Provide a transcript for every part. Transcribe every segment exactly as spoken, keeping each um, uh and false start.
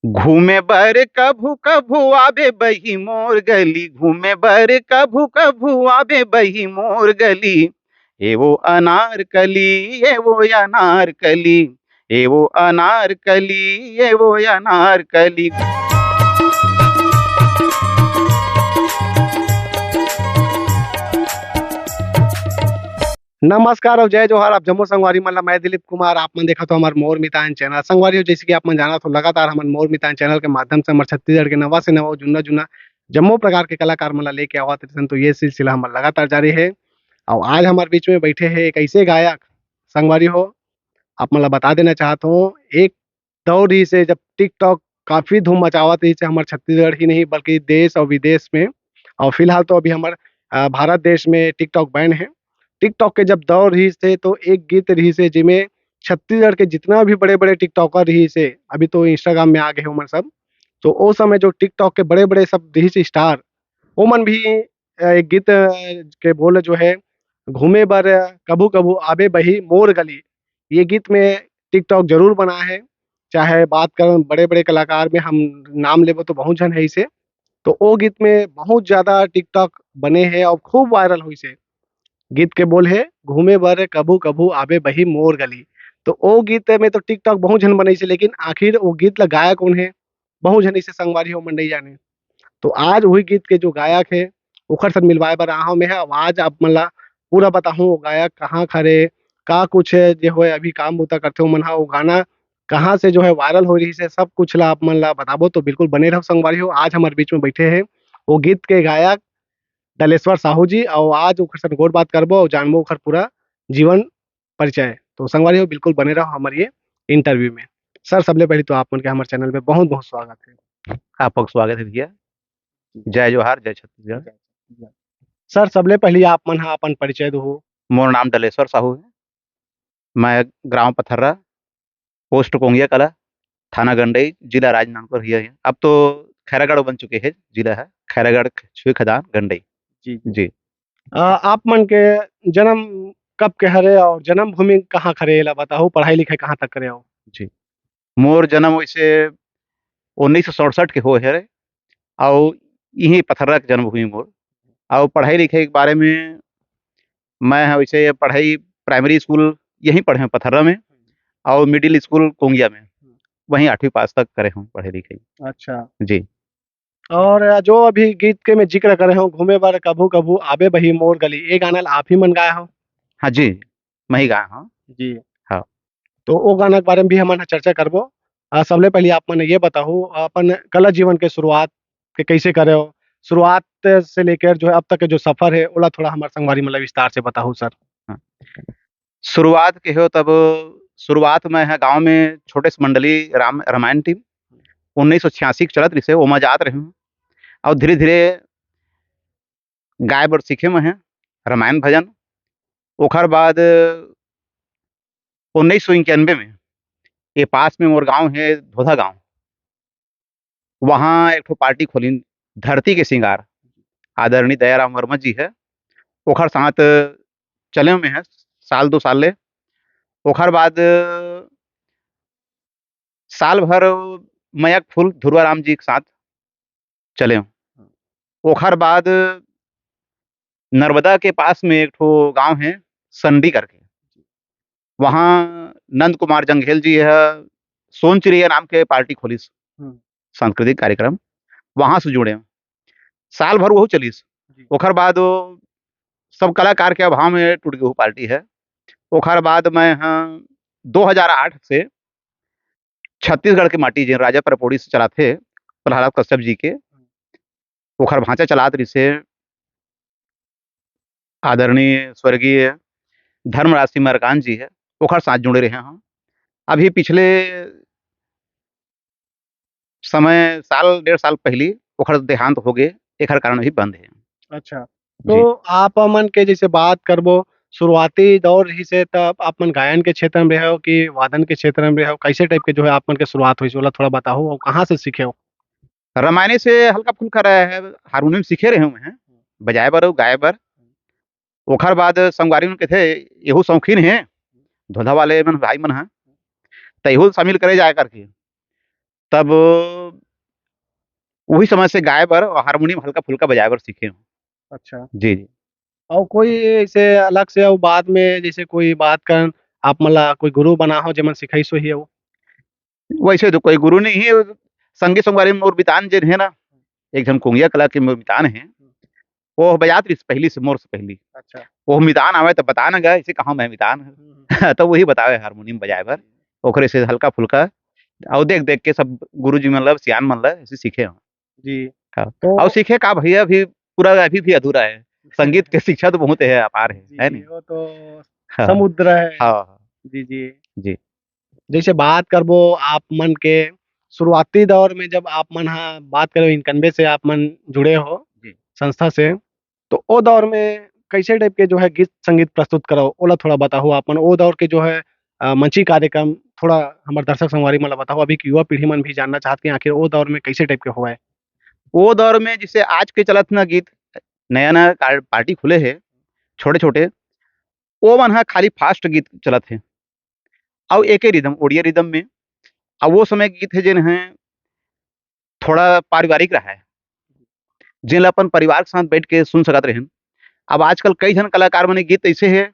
घूमे बर कभू कभू आबे बही मोर गली, घूमे बर कभू कभू आबे बही मोर गली। ए वो अनारकली, ए वो अनारकली, ए वो अनारकली, ए वो अनारकली। नमस्कार और जय जोहार। आप जम्मो संगवारी मन ला मैं दिलीप कुमार, आप मन देखत हो हमर मोर मितान चैनल। संगवारी हो, जैसे कि आप मन जानत हो, लगातार हमन मोर मितान चैनल के माध्यम से हमर छत्तीसगढ़ के नवा से नवा, जुन्ना जुन्ना जम्मो प्रकार के कलाकार मन ला लेके आवत रहिथन, तो ये सिलसिला हमर लगातार जारी है। और आज हमारे बीच में बैठे हैं एक ऐसे गायक, संगवारी हो, आप मन ला बता देना चाहत हूँ, एक दौर रहिस हे जब TikTok काफी धूम मचावत रहिस हे हमर छत्तीसगढ़ ही नहीं बल्कि देश और विदेश में, और फिलहाल तो अभी हमर, अ, भारत देश में TikTok बैन है। TikTok के जब दौर रहिस हे तो एक गीत रहिस हे जिमे छत्तीसगढ़ के जितना भी बड़े-बड़े TikToker रहिस हे, अभी तो Instagram में आ गए हे ओमन सब, तो ओ समय जो TikTok के बड़े-बड़े सब रहिस हे star, ओमन भी, अ, एक गीत, अ, के बोल जो है, "घूमे बर कभू-कभू आबे बही मोर गली।" ये गीत में TikTok जरूर बना है, चाहे बात करन बड़े-बड़े कलाकार में हम नाम लेबो तो बहुत झन है इसे। तो ओ गीत में बहुत ज्यादा TikTok बने हे और खूब viral होइस हे। गीत के बोल हे, "घूमे बर कभू-कभू आबे बही मोर गली।" तो ओ गीत में तो TikTok बहुत झन बनइस हे, लेकिन आखिर ओ गीत ला गाया कौन हे? बहुत झन इसे संगवारी हो मन नहीं जाने। तो आज वही गीत के जो गायक हे, ओखर साथ मिलवाए बर आए हंव मैं ह। अब आज आप मन ला पूरा बताहूँ, वो गायक कहाँ खरे, का कुछ है, जे होए अभी काम बूता करथे ओमन ह, वो गाना कहाँ से जो है viral हो रहिस हे, सब कुछ ला आप मन ला बताबो। तो बिल्कुल बने रहो संगवारी हो। आज हमारे बीच में बैठे हैं वो गीत के गायक दलेश्वर साहू जी, और आज ओखर साथ गोठ बात करबो और जानबो ओखर पूरा जीवन परिचय। तो संगवारी हो, बिल्कुल बने रहो हमारे ये interview में। सर, सबले पहले तो आप मन के हमारे चैनल में बहुत बहुत स्वागत है। आपका स्वागत है भैया। जय जोहार, जय छत्तीसगढ़। सर, सबले पहले आप मन ह अपन परिचय दो। मोर नाम दलेश्वर साहू है। मैं ग्राम पथर्रा, पोस्ट कोंगिया कला, थाना गंडई, जिला राजनांदगांव ही है। अब तो खैरागढ़ बन चुके हैं, जिला है खैरागढ़, छुई खदान, गंडई। जी, जी। जी। अ, आप मन के जन्म कब के हरे और जन्मभूमि कहाँ के हरे, एला बताहू, पढ़ाई लिखाई कहाँ तक करे हो? जी। मोर जन्म वैसे उन्नीस सौ सड़सठ के होए हरे, अउ इही पथर्रा के जन्मभूमि मोर। अउ पढ़ाई लिखाई के बारे में, मैं ह वैसे पढ़ाई primary school यहीं पढ़े हूँ पथर्रा में, अउ middle school कोंगिया में, वहीं आठवीं पास तक करे हूँ पढ़ाई लिखाई। अच्छा। जी। और जो अभी गीत के मैं जिक्र करे हूँ, "घूमे बर कभू कभू आबे बही मोर गली", ये गाना ला आप ही मन गाए हो? हाँ जी, मैं ही गाए हूँ। जी। हाँ। तो वो गाना के बारे में भी हमन ह चर्चा करबो। आ, सबले पहले आप मन ये बताहू, अपन कला जीवन के शुरुआत के कैसे करे हो? शुरुआत से लेकर जो है अब तक के जो सफर है, ओला थोड़ा हमारे संगवारी मन ला विस्तार से बताहू सर। हाँ। शुरुआत के हो तब शुरुआत में है गांव में छोटे से मंडली राम, रामायण टीम उन्नीस सौ छियासी के चलत रहिसे, ओमा जात रहे हूँ। और धीरे-धीरे गाय बर सीखे में है रामायण भजन। ओखर बाद उन्नीस सौ इक्यानवे में ये पास में मोर गांव है धोधा गांव, वहाँ एक ठो पार्टी खोलिन धरती के सिंगार, आदरणीय दयाराम वर्मा जी है, ओखर साथ चले में है साल दो साल ले। ओखर बाद साल भर मयक फूल धुरवा राम जी के साथ चले। ओखर बाद नर्मदा के पास में एक ठो गांव है संडी करके, वहाँ नंद कुमार जंघेल जी है सोन चिरैया नाम के पार्टी खोलिस, हम्म। सांस्कृतिक कार्यक्रम, वहाँ से जुड़े। साल भर वहू चलिस। जी। ओखर बाद वो सब कलाकार के अभाव में टूट गई वो पार्टी है। ओखर बाद मैं, हाँ, दो हज़ार आठ से छत्तीसगढ़ के माटी जेन राजा परपौड़ी से चलाथे प्रहलाद कश्यप जी के, ओखर भांचा चलात रहिसे आदरणीय स्वर्गीय धर्मराज सिंह मरकान जी है, ओखर साथ जुड़े रहे हंव। अभी पिछले समय साल डेढ़ साल पहली ओखर देहांत हो गए, एखर कारण भी बंद है। अच्छा, जी। तो आप मन के जैसे बात करबो, शुरुआती दौर रहिसे तब आप मन गायन के क्षेत्र में रहे हो कि वादन के क्षेत्र में रहे हो, कैसे टाइप के जो है आप मन के शुरुआत होइस, ओला थोड़ा बताहू और कहाँ से सीखे हो? रामायणी से हल्का फुल्का रहे है, हारमोनियम सीखे रहे हूँ मैं, बजाए बर अउ गाए बर। ओखर बाद संगवारी मन कथे, "एहू शौकीन हे, धोधा वाले मन, भाई मन ह, त एहू शामिल करे जाए," करके। तब वही समय से गाए बर और हारमोनियम हल्का फुल्का बजाए बर सीखे हूँ। अच्छा। जी, जी। और कोई ऐसे अलग से, और बाद में जैसे कोई बात कर आप मन ला कोई गुरु बना हो, जेमन सिखाइस होही वो? वैसे तो कोई गुरु नहीं है, संगी संगवारी में मोर मितान जेन है ना, एक झन कोंगिया कला के मोर मितान है, वो बजात रहिस पहली से, मोर से पहली। अच्छा। वो मितान आवे तो बता ना गए, इसे कहा मैं मितान है। हम्म। तो वही बतावे हारमोनियम बजाए बर, ओकरे से हल्का फुल्का, और देख देख के सब गुरु जी मतलब सियान मन ला ऐसे सीखे हम। जी। हाँ। तो और सीखे का भैया, अभी पूरा अभी भी अधूरा है। संगीत के शिक्षा तो बहुत है, अपार है, जी, है जी, नहीं? वो तो हाँ। समुद्र है। हाँ, हाँ। जी, जी। जी। जैसे बात करबो आप मन के शुरुआती दौर में, जब आप मन हा बात करो इनकनबे से आप मन जुड़े हो जी। संस्था से, तो ओ दौर में कैसे टाइप के जो है गीत संगीत प्रस्तुत करो, ओला थोड़ा बताओ आप मन। ओ दौर के जो है, अ, मंची कार्यक्रम थोड़ा हमर दर्शक संगवारी मन ला बताओ, अभी के युवा पीढ़ी मन भी जानना चाहत कि आखिर ओ दौर में कैसे टाइप के होवय। ओ दौर में जैसे आज के चलत ना गीत, नया नया कार-, पार्टी खुले हे, छोटे छोटे, ओ मन हा खाली फास्ट गीत चलत हे, अउ एके रिदम, ओडिया रिदम में। अउ वो समय गीत हे जेन हे थोड़ा पारिवारिक रहा है, जेन ला अपन परिवार के साथ बैठ के सुन सकत रहेन। अब आजकल कई झन कलाकार मन के गीत ऐसे हे,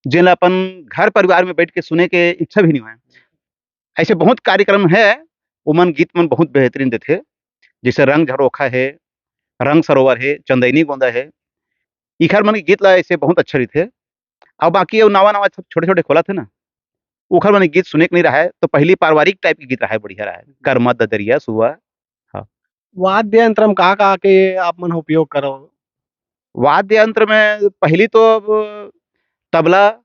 जेन ला अपन घर परिवार में बैठ के सुने के इच्छा भी नहीं होय। ऐसे बहुत कार्यक्रम है, ओमन गीत मन बहुत बेहतरीन देथे, जैसे रंग झरोखा है, रंग सरोवर है, चंदैनी गोंदा है, इखर मन के गीत ला ऐसे बहुत अच्छा रहिथे। अउ बाकी अउ नवा-नवा सब छोटे-छोटे खोलत हे ना, ओखर मन गीत सुने के नहीं रहा है, तो पहली पारिवारिक टाइप के गीत रहा है, बढ़िया रहा है। कर्मा ददरिया सुआ। हाँ। वाद्य यंत्र में का-का के आप मन उपयोग करो? वाद्य यंत्र में पहली तो अब तबला,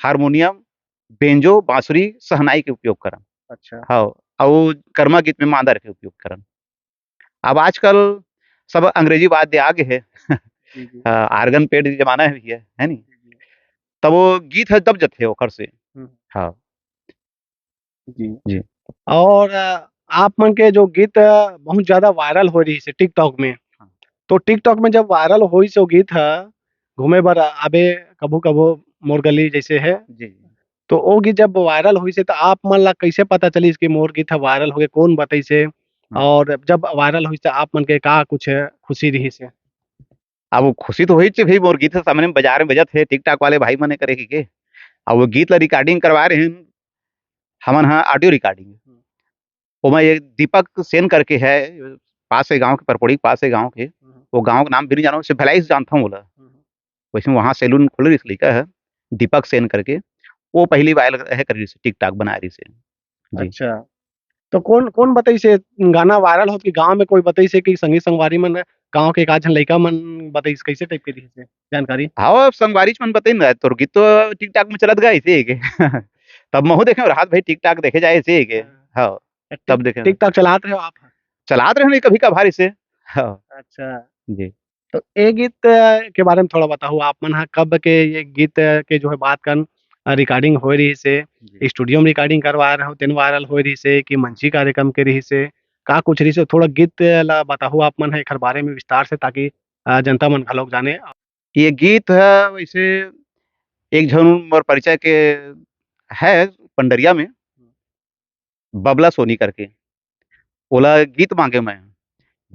हारमोनियम, बेंजो, बांसुरी, शहनाई के उपयोग करन। अच्छा। हाँ, अउ कर्मा गीत में मांदर के उपयोग करन। अब आजकल सब अंग्रेजी वाद्य आ गे हे। जी, जी। हाँ, organ pad जमाना है भैया, है नी? जी, जी। तब वो गीत है दब जथे ओकर से। हम्म। हाँ। जी। जी। और, अ, आप मन के जो गीत, अ, बहुत ज्यादा वायरल हो रही है TikTok में, हाँ। तो TikTok में जब वायरल होइस वो गीत ह, घूमे बर आबे कभू कभू मोर गली जैसे है, जी, जी। तो वो गीत जब वायरल होइस हे, तो आप मन ला कैसे पता चलिस कि मोर गीत ह वायरल हो गए, कौन बताइस हे? हम्म। और जब वायरल होइस, तो आप मन के का कुछ खुशी रहिस हे? अब वो खुशी तो होइच भाई, मोर गीत ह सामने में बाजार में बजत हे, TikTok वाले भाई मने करे के। अब वो गीत ला recording करवा रहे हैं, हमन ह audio recording। हम्म। ओमा एक दीपक सेन करके है, पास के गांव के, परपोड़ी के पास के गांव के, हम्म। वो गांव के नाम भी नहीं जानो, सिर्फ भिलाई से जानता हूँ बोला। हम्म। वैसे वहाँ सैलून खोले रहिस लइका ह, दीपक सेन करके, वो पहली वायरल है कर रहिस, TikTok बना रहिस हे। जी। अच्छा, तो कौन, कौन बताइस हे गाना वायरल होत कि गांव में कोई बताइस हे कि संगी संगवारी मन, गांव के एक आध झन लइका मन बताइस, कैसे टाइप के रहिस हे जानकारी? हाँ, अब संगवारी मन बताइन ना, तोर गीत तो TikTok में चलत गा इसे के। तब महू देखे रहत भाई, TikTok देखे जाए इसे के। हाँ। हाँ, तब देखे। TikTok चलात रहे हो आप? चलात रहे नहीं कभी कभार इसे। हाँ। अच्छा। जी। तो ए गीत, अ, के बारे में थोड़ा बताओ, आप मन ह कब के ये गीत, अ, के जो है बात करन, अ, recording होए रहिस हे, जी। Studio में recording करवाए रहो, तेन वायरल होए रहिस हे कि मंची कार्यक्रम के रहिस हे, का कुछ रहिस हे? थोड़ा गीत ला बताओ आप मन ह एखर बारे में विस्तार से, ताकि, अ, जनता मन घलोक जाने। ये गीत ह वैसे एक झन मोर परिचय के है पंडरिया में, बबला सोनी करके, ओला गीत मांगे मैं,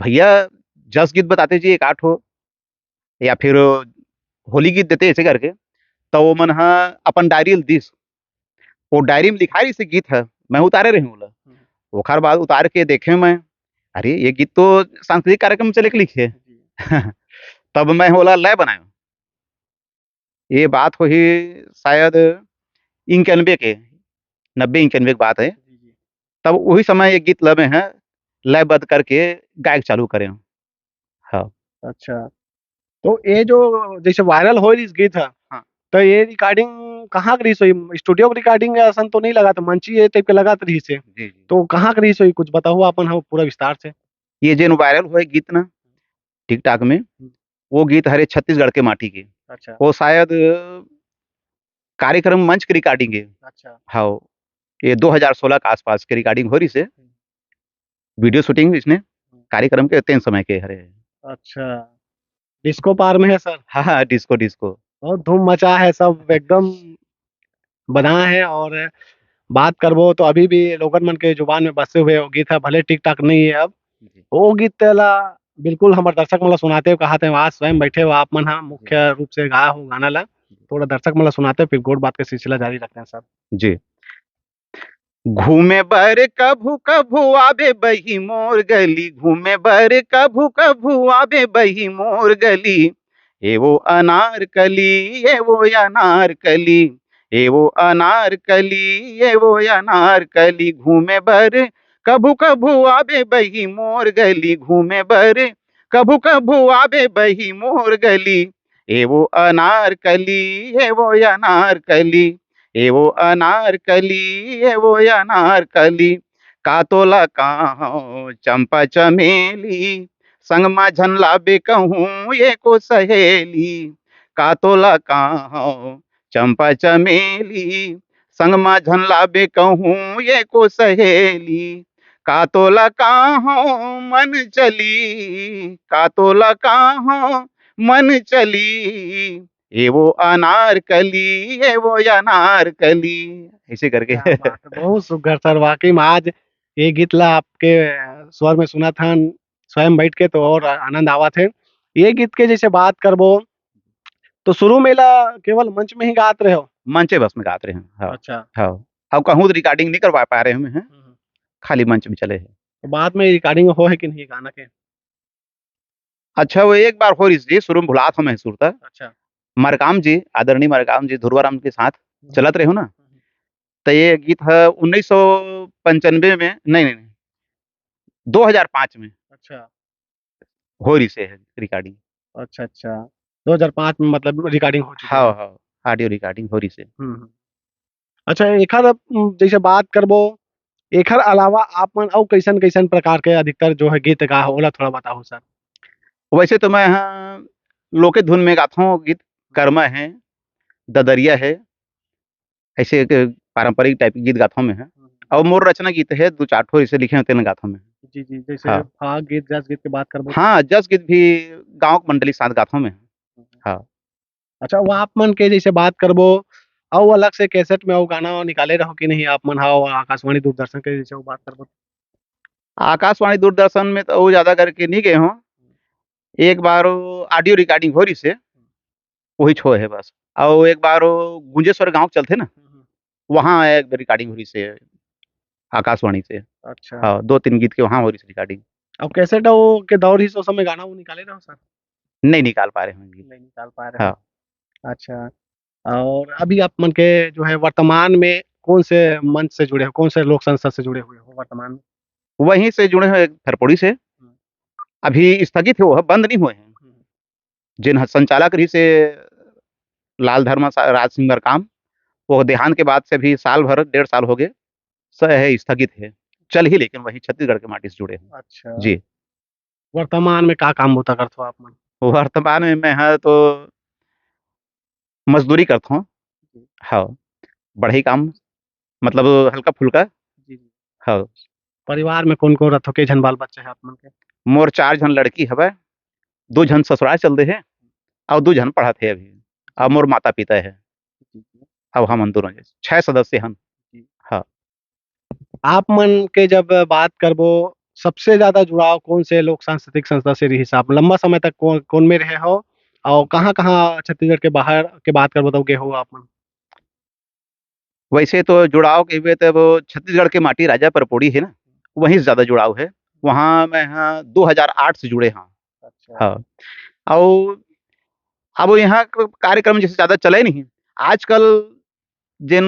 "भैया जस गीत बताते जी एक आठ हो, या फिर होली गीत देते," ऐसे करके। तो वो मन ह अपन डायरी ल दिस, वो डायरी में लिखाए रहिस हे गीत ह, मैं उतारे रहे ओला। हम्म। ओखर बाद उतार के देखे मैं, "अरे ये गीत तो सांस्कृतिक कार्यक्रम में चले के लिखे।" जी। तब मैं ओला लय बनायो। ये बात होही शायद इक्यानवे के, नब्बे इक्यानवे के बात है। जी, जी। तब वही समय ये गीत ल मैं ह लयबद्ध करके गायक चालू करे हूँ। हाँ। अच्छा, तो ये जो जैसे वायरल हो रहिस गीत ह, हाँ। तो ये recording कहाँ के रहिस होही? Studio के recording असन तो नहीं लगा, तो मंची ये टाइप के लगत रहिस हे। जी, जी। तो कहाँ के रहिस होही, कुछ बताओ अपन हम पूरा विस्तार से। ये जेन वायरल होए गीत ना TikTok में, हम्म। वो गीत हरे छत्तीसगढ़ के माटी के। अच्छा। वो शायद कार्यक्रम मंच के recording है। अच्छा। हाँ, ये दो हज़ार सोलह के आसपास के recording हो रहिस हे। हम्म। Video shooting इसने हम्म। कार्यक्रम के तेन समय के हरे। अच्छा, डिस्को पार में है सर। हाँ, हाँ, डिस्को, डिस्को। बहुत धूम मचा है, सब एकदम बना है। और बात करबो तो अभी भी लोगन मन के जुबान में बसे हुए वो गीत है, भले ठीक ठाक नहीं है अब। जी। वो गीत ला बिल्कुल हमर दर्शक मन ला सुनाते हो, कहाते हो, आज स्वयं बैठे हो आप मन हा, मुख्य रूप से गाए हो गाना ला, थोड़ा दर्शक मन ला सुनाते हो, फिर गोठ बात के सिलसिला जारी रखते हैं सर। जी। घूमे बर कभू कभू आबे बही मोर गली, घूमे बर कभू कभू आबे बही मोर गली। ए वो अनारकली, ए वो अनारकली, ए वो अनारकली, ए वो अनारकली। घूमे बर कभू कभू आबे बही मोर गली, घूमे बर कभू कभू आबे बही मोर गली। ए वो अनारकली, ए वो अनारकली, ए वो अनारकली, ए वो अनारकली। का तोला कहां चंपा चमेली, संग मा झन लाबे कहूं एको सहेली। का तोला कहां चंपा चमेली, संग मा झन लाबे कहूं एको सहेली। का तोला कहां मन चली, का तोला कहां मन चली। ए वो अनारकली, ए वो अनारकली, ऐसे करके। क्या बात है, बहुत सुघर सर। वाकई में आज ये गीत ला आपके स्वर में सुनत हन स्वयं बैठ के, तो और आनंद आवत है। ये गीत के जैसे बात करबो तो शुरू में ला केवल मंच में ही गात रहे हो? मंचे बस में गात रहे हैं, हाँ। अच्छा। हाँ। अब कहूँ तो रिकॉर्डिंग नहीं करवा पा रहे हम हैं, हम्म। खाली मंच में चले हैं। तो बाद में रिकॉर्डिंग हो है कि नहीं गाना के? अच्छा, वो एक बार हो रही जी, शुरू में भुलात हूँ मैं सुर तक। अच्छा। मरकाम जी, आदरणीय मरकाम जी, धुरवाराम के साथ हम्म। चलत रहे हो ना, हम्म। तो ये गीत है उन्नीस सौ पंचानवे में, नहीं, नहीं, नहीं, दो हज़ार पाँच में। अच्छा। हो रही से है रिकॉर्डिंग। अच्छा, अच्छा। दो हज़ार पाँच में मतलब रिकॉर्डिंग हो चुकी हाँ, है। हाँ, ऑडियो रिकॉर्डिंग हो रही से। हम्म, हम्म। अच्छा, एखर, उम, जैसे बात करबो, एखर अलावा आप मन अउ कैसन-कैसन प्रकार के अधिकतर जो है गीत गा हो, ओला थोड़ा बताओ सर। वैसे तो मैं, हाँ, लोके धुन में गाता हूँ गीत, करमा है, ददरिया है, ऐसे एक पारंपरिक टाइप के गीत गाता हूँ मैं, हाँ। हम्म। और मोर रचना गीत है, दो चार ठो ऐसे लिखे होते हैं गाता हूँ मैं। जी, जी, जैसे हाँ। फाग गीत, जस गीत की बात करबो। हाँ, जस गीत भी गाँव मंडली साथ गाता हूँ मैं। हम्म। हाँ। अच्छा, वो आप मन के जैसे बात करबो, अउ अलग से कैसेट में अउ गाना निकाले रहो कि नहीं आप मन? हाँ, वो आकाशवाणी दूरदर्शन के जैसे वो बात करबो। आकाशवाणी दूरदर्शन में तो वो ज्यादा करके नहीं गए हों। एक बार वो ऑडियो रिकॉर्डिंग हो रही से, वही छो है बस। और एक बार वो गुंजेश्वर गाँव चलते ना, हम्म, हम्म। वहाँ एक रिकॉर्डिंग हो रही से आकाशवाणी से। अच्छा। हाँ, दो तीन गीत के वहाँ हो रही से रिकॉर्डिंग। अब कैसेट वो के दौर ही सो समय गाना वो निकाले रहो सर? नहीं निकाल पा रहे हैं गीत। नहीं निकाल पा रहे हाँ। हैं। अच्छा। और अभी आप मन के जो है वर्तमान में कौन से मंच से जुड़े हो, कौन से लोक संस्था से जुड़े हुए हो वर्तमान में? वहीं से जुड़े हैं, एक फरपोड़ी से। हम्म। अभी स्थगित है वो, बंद नहीं हुए हैं। हम्म। जिन ह-, संचालक रही से लाल धर्मा सा-, राज सिंह मरकाम, वो देहांत के बाद से भी साल भर, डेढ़ साल हो गए, स-, है, स्थगित है। चल ही लेकिन वहीं छत्तीसगढ़ के माटी से जुड़े हैं। अच्छा। जी। वर्तमान में का काम बूता करथो आप मन? वर्तमान में मैं ह तो मजदूरी करथों। जी। हाँ, बढ़ई काम, मतलब हल्का फुल्का। जी, जी। हाँ। परिवार में कौन-कौन रथो? के झन बाल बच्चा है आप मन के? मोर चार झन लड़की हवय, दू झन ससुराल चल दे हे, अउ दू झन पढ़त हे अभी, अउ मोर माता-पिता हे। जी, जी। अउ हमन दोनों झन, छह सदस्य हन। जी। हाँ। आप मन के जब बात करबो, सबसे ज्यादा जुड़ाव कौन से लोक सांस्कृतिक संस्था से रिहिस? आप लंबा समय तक कौन, कौन में रहे हो? अउ कहाँ-कहाँ छत्तीसगढ़ के बाहर के बात करबो, तब गे हो आप मन? वैसे तो जुड़ाव कहिबे, तब छत्तीसगढ़ के माटी राजा परपोड़ी हे ना, वहीं से ज्यादा जुड़ाव हे। वहाँ मैं ह दो हज़ार आठ से जुड़े हँव। अच्छा। हाँ। अउ अब यहाँ क-, कार्यक्रम जैसे ज्यादा चले नहीं। आजकल जिन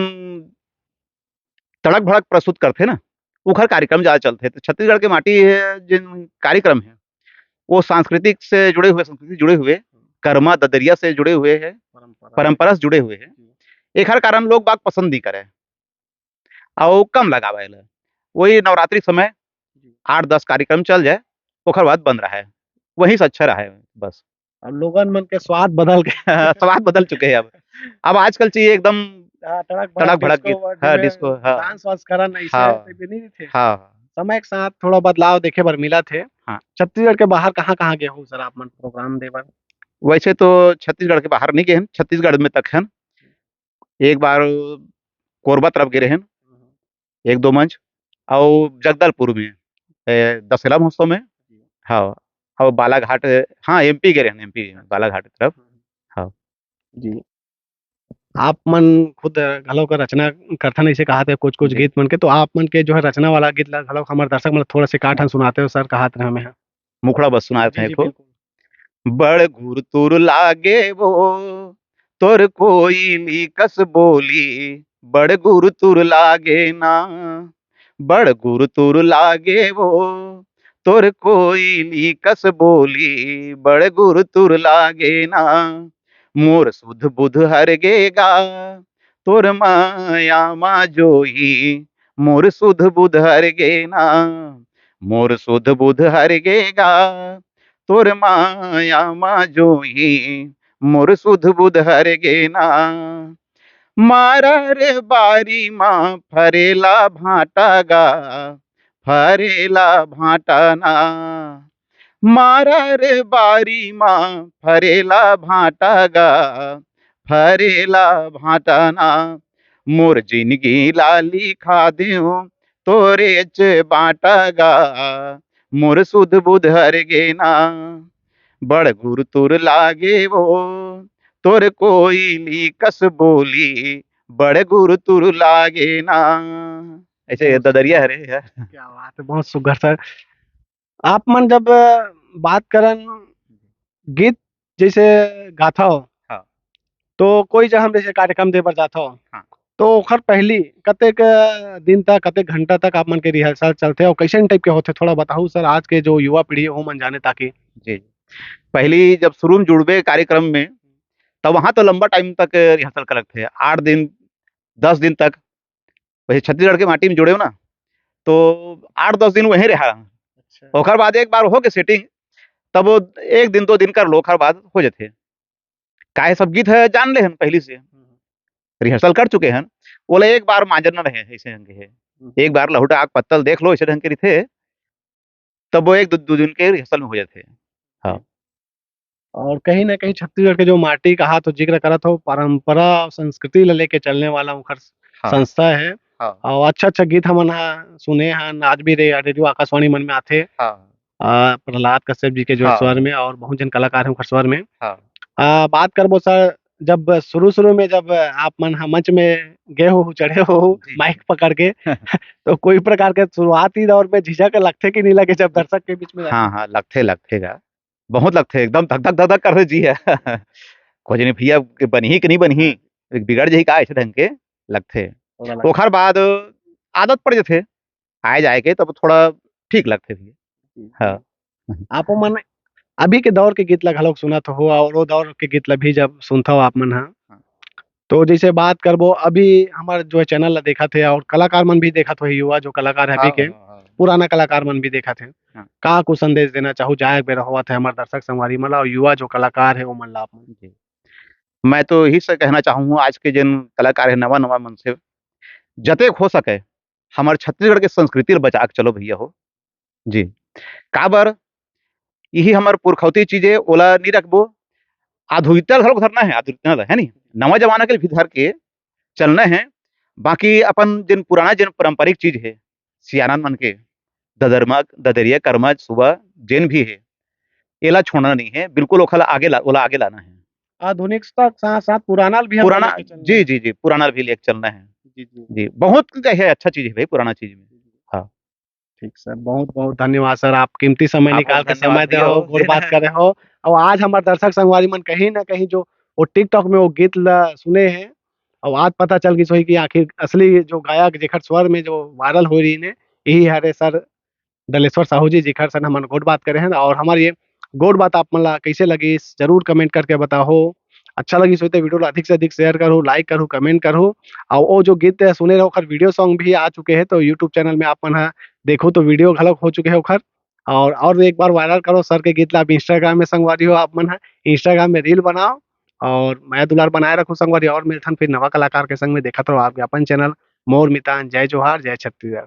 तड़क भड़क प्रस्तुत करथे ना, ओखर कार्यक्रम ज्यादा चलथे। तो छत्तीसगढ़ के माटी हे, जिन कार्यक्रम हे, वो सांस्कृतिक से जुड़े हुए, संस्कृति से जुड़े हुए, करमा ददरिया से जुड़े हुए हे, परंपरा। परंपरा से जुड़े हुए हे। जी। एखर कारण लोग बाग पसंद नहीं करे। अउ कम लगावे ला। वही नवरात्रि समय जी। आठ दस कार्यक्रम चल जाए, ओखर बाद बंद रहे। वही से अच्छा रहे बस। अब लोगन मन के स्वाद बदल गए। स्वाद बदल चुके हैं अब। अब आजकल चाहिए एकदम हाँ, तड़क भड़क तड़क भड़क डिस्को गीत। हाँ, डिस्को, हाँ। डांस वांस करन ऐसे हाँ। टाइप के नहीं थे। हाँ। समय के साथ थोड़ा बदलाव देखे बर मिलत हे। हाँ। छत्तीसगढ़ के बाहर कहाँ-कहाँ गए हो सर आप मन प्रोग्राम दे बर? वैसे तो छत्तीसगढ़ के बाहर नहीं गए हन, छत्तीसगढ़ में तक हन। एक बार कोरबा तरफ गए रहेन, एक दो मंच, अउ जगदलपुर में, ए, दशहरा महोत्सव में। हाँ, अउ बालाघाट, हाँ, एमपी गए रहन, एमपी, बालाघाट तरफ। हाँ। जी। आप मन खुद घलो कर रचना करथन, अइसे कहात हे कुछ-कुछ जी। गीत मन के, तो आप मन के जो है रचना वाला गीत ला घलो हमर दर्शक मन ला थोड़ा से का ठन सुनाते हो सर, कहात रहे हमें। मुखड़ा बस सुनात जी, हैं जी, एको। बिल्कुल। बड़ गुरतुर लागे वो तोर कोयली कस बोली, बड़ गुरतुर लागे ना, बड़ गुरतुर लागे वो तोर कोयली कस बोली, बड़ गुरतुर लागे ना। मोर सुध बुध हर गे गा, तोर माया मा जोही, मोर सुध बुध हर गे ना, मोर सुध बुध हर गे गा, तोर माया मा जोही, मोर सुध बुध हर गे ना। मारा रे बारी मा फरेला भांटा गा, फरेला भांटा ना। मारा रे बारी मा फरेला भांटा गा, फरेला भांटा ना। मोर जिनगी ला लिखा देव तोरेच बांटा गा, मोर सुध बुध हर गे ना। बड़ गुरतुर लागे वो तोर कोयली कस बोली, बड़ गुरतुर लागे ना। ऐसे बहुत ददरिया हरे है। क्या बात है, बहुत सुघर सर। आप मन जब बात करन गीत जैसे गाथव, हाँ। तो कोई जब हम जैसे कार्यक्रम दे बर जाथव, हाँ। तो ओखर पहली कतेक दिन तक, कतेक घंटा तक आप मन के रिहर्सल चलथे और कैसन टाइप के होथे, थोड़ा बताहू सर, आज के जो युवा पीढ़ी है, वो मन जाने ताकि। जी, जी। पहली जब शुरू में जुड़बे कार्यक्रम में, तब वहाँ तो लंबा टाइम तक रिहर्सल कर लगथे, आठ दिन, दस दिन तक। वही छत्तीसगढ़ के माटी में जुड़े हो ना, तो आठ दस दिन वहीं रहा। अच्छा। ओकर बाद एक बार हो के सेटिंग, तब वो एक दिन, दो दिन कर लो, ओकर बाद हो जाथे। काहे सब गीत है जान ले हन पहली से, हम्म। रिहर्सल कर चुके हन, ओला एक बार मांजर न रहे, ऐसे ढंग के है। हम्म। एक बार लहुटा आग पत्तल देख लो, ऐसे ढंग के रहिथे, तब वो एक दो, दो दिन के रिहर्सल में हो जाथे। हाँ। और कहीं ना कहीं छत्तीसगढ़ के जो माटी कहा तो जिक्र करत हो, परंपरा और संस्कृति ला लेके चलने वाला उनकर हाँ। संस्था है। हाँ। और अच्छा अच्छा गीत हमन हा सुने हन, आज भी रे-, रेडियो आकाशवाणी मन में आथे। हाँ। आ, प्रहलाद कश्यप जी के जो हाँ। स्वर में और बहुत जन कलाकार हैं उनकर स्वर में। हाँ। आ, बात करबो सर, जब शुरू-शुरू में जब आप मन ह मंच में गए हो, चढ़े हो जी। माइक पकड़ के, तो कोई प्रकार के शुरुआती दौर में झिझक लगथे कि नहीं लगे जब दर्शक के बीच में जाते हाँ, हो? हाँ, लगथे, लगथे गा। बहुत लगथे, एकदम धक, धक, धक, धक करथे जी ह। खोजनी भैया के बनही कि नहीं बनही, एक बिगड़ जही का ऐसे ढंग के लगथे। थोड़ा लगथे। ओखर बाद आदत पड़ जथे, आए जाए के तब थोड़ा ठीक लगथे भैया। जी। हाँ। आप मन अभी के दौर के गीत ला घलोक सुनत हो और वो दौर के गीत ला भी जब सुनथव आप मन ह, हाँ। तो जैसे बात करबो, अभी हमर जो है चैनल ला देखत हे और कलाकार मन भी देखत होही, युवा जो कलाकार है अभी हाँ, के, हाँ, हाँ। पुराना कलाकार मन भी देखत हे। हाँ। का कुछ संदेश देना चाहू, जाए बेरा होवत है हमर दर्शक संगवारी मन ला और युवा जो कलाकार है, वो मन ला आप मन? जी। मैं तो यही से कहना चाहूँ, आज के जिन कलाकार है नवा, नवा मन से, जतेक हो सके, हमर छत्तीसगढ़ के संस्कृति ल बचा के चलो भैया हो। जी। काबर? यही हमर पुरखौती चीज हे, ओला नी रखबो। आधुनिकता ल घलोक धरना हे, आधुनिकता ल, है नी? नवा जमाना के भी धर के चलना हे। बाकी अपन जिन पुराना, जिन पारंपरिक चीज हे, सियानन मन के, ददरमा, ददरिया, करमा, सुबा, जिन भी हे, एला छोड़ना नहीं हे, बिल्कुल ओखला आगे ला-, ओला आगे लाना हे। आधुनिकता के साथ-साथ पुराना ल भी हमला पुराना, लेके चलना जी, हे। जी, जी, पुराना ल भी लेके चलना हे। जी, जी। जी, बहुत हे, अच्छा चीज हे भाई, पुराना चीज में। हाँ। ठीक सर, बहुत-बहुत धन्यवाद सर, आप कीमती समय आपको निकाल के धन्यवाद समय दे भैया, हो, वो गोठ देना बात है। करे हो। और आज हमर दर्शक संगवारी मन कहीं ना कहीं जो वो TikTok में वो गीत ला सुने हे, और आज पता चल गिस होही कि आखिर असली जो गायक जेखर स्वर में जो वायरल हो रही ने, यही हरे सर दलेश्वर साहू जी, जेखर सन हमन गोठ बात करे हन। और हमर ये गोठ बात आप मन ला कइसे लगिस, जरूर कमेंट करके बताहो। अच्छा लगिस होही त वीडियो ला अधिक से अधिक शेयर करहू, लाइक करहू, कमेंट करहू। और वो जो गीत सुने रहो, ओकर वीडियो सॉन्ग भी आ चुके हे, तो YouTube चैनल में आप मन ह देखहू तो वीडियो घलोक हो चुके हे ओकर। और, और एक बार वायरल करो सर के गीत ला आप Instagram में, संगवारी हो, आप मन ह Instagram में रील बनाओ और मया दुलार बनाए रखो संगवारी। और मिलथन फिर नवा कलाकार के संग में, देखत रहो आपके अपन चैनल मोर मितान। जय जोहार, जय छत्तीसगढ़।